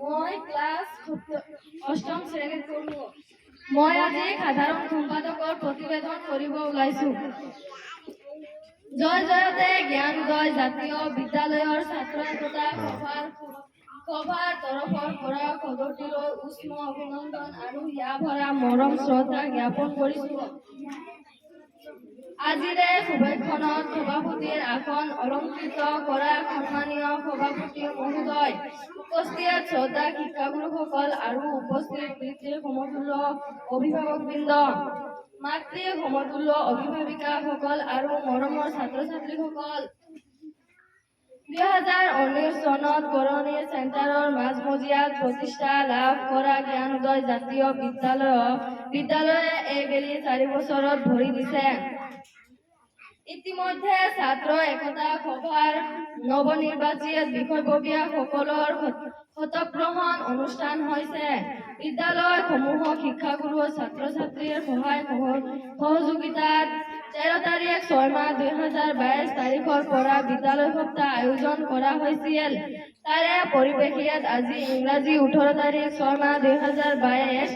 মই ক্লাছ অষ্টম শ্ৰেণীত পঢ়োঁ। মই আজি সাধাৰণ সম্পাদকৰ প্ৰতিবেদন কৰিব ওলাইছোঁ। জয় জয়তে জ্ঞানোদয় জাতীয় বিদ্যালয়ৰ ছাত্ৰ একতা সভাৰ তৰফৰ পৰা সদৌটিলৈ উষ্ম অভিনন্দন আৰু হিয়া ভৰা মৰম শ্ৰদ্ধা জ্ঞাপন কৰিছোঁ। আজিৰে সভাখনত সভাপতিৰ আসন অলংকৃত কৰা সন্মানীয় সভাপতি মহোদয়, উপস্থিত শ্ৰদ্ধা শিক্ষাগুৰুসকল আৰু উপস্থিত পিতৃ সমতুল্য অভিভাৱকবৃন্দ, মাতৃ সমতুল্য অভিভাৱিকাসকল আৰু মৰমৰ ছাত্ৰ ছাত্ৰীসকল, 2019 চনত কৰণী চেণ্টাৰৰ মাজমজিয়াত প্ৰতিষ্ঠা লাভ কৰা জ্ঞানোদয় জাতীয় বিদ্যালয়ে এইবেলি 4 বছৰত ভৰি দিছে। ইতিমধ্যে ছাত্ৰ একতা সভাৰ নৱনিৰ্বাচিত বিষয়ববীয়াসকলৰ শপতগ্ৰহণ অনুষ্ঠান হৈছে। বিদ্যালয়সমূহক শিক্ষাগুৰু, ছাত্ৰ ছাত্ৰীৰ সহায় সহযোগিতাত 13 তাৰিখ 6 মাহ 2022 তাৰিখৰ পৰা বিদ্যালয় সপ্তাহ আয়োজন কৰা হৈছিল। তাৰে পৰিপ্ৰেক্ষিতত আজি ইংৰাজী 18 তাৰিখ 6 মাহ 2022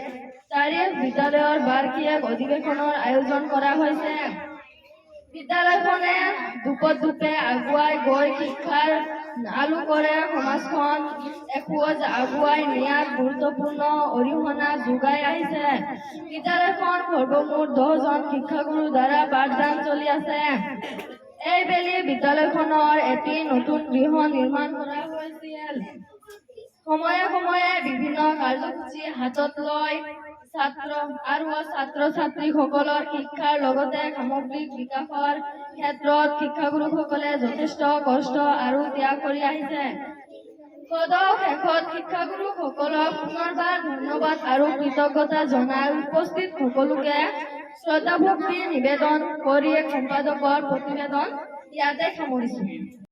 তাৰিখ বিদ্যালয়ৰ বাৰ্ষিক অধিৱেশনৰ আয়োজন কৰা হৈছে। বিদ্যালয়খনে দোপতদোপে আগুৱাই গৈ শিক্ষাৰ আলোকৰে সমাজখন এখোজ আগুৱাই নিয়াত গুৰুত্বপূৰ্ণ অৰিহণা যোগাই আহিছে। বিদ্যালয়খন সৰ্বমুঠ 10জন শিক্ষাগুৰুৰ দ্বাৰা পাঠদান চলি আছে। এইবেলি বিদ্যালয়খনৰ এটি নতুন গৃহ নিৰ্মাণ কৰা হৈছিল। সময়ে সময়ে বিভিন্ন কাৰ্যসূচী হাতত লৈ ছাত্ৰ আৰু ছাত্ৰ ছাত্ৰীসকলৰ শিক্ষাৰ লগতে সামগ্ৰিক বিকাশৰ ক্ষেত্ৰত শিক্ষাগুৰুসকলে যথেষ্ট কষ্ট আৰু ত্যাগ কৰি আহিছে। সদৌ শেষত শিক্ষাগুৰুসকলক পুনৰবাৰ ধন্যবাদ আৰু কৃতজ্ঞতা জনাই উপস্থিত সকলোকে শ্ৰদ্ধা ভক্তি নিবেদন কৰি সম্পাদকৰ প্ৰতিবেদন ইয়াতে সামৰিছো।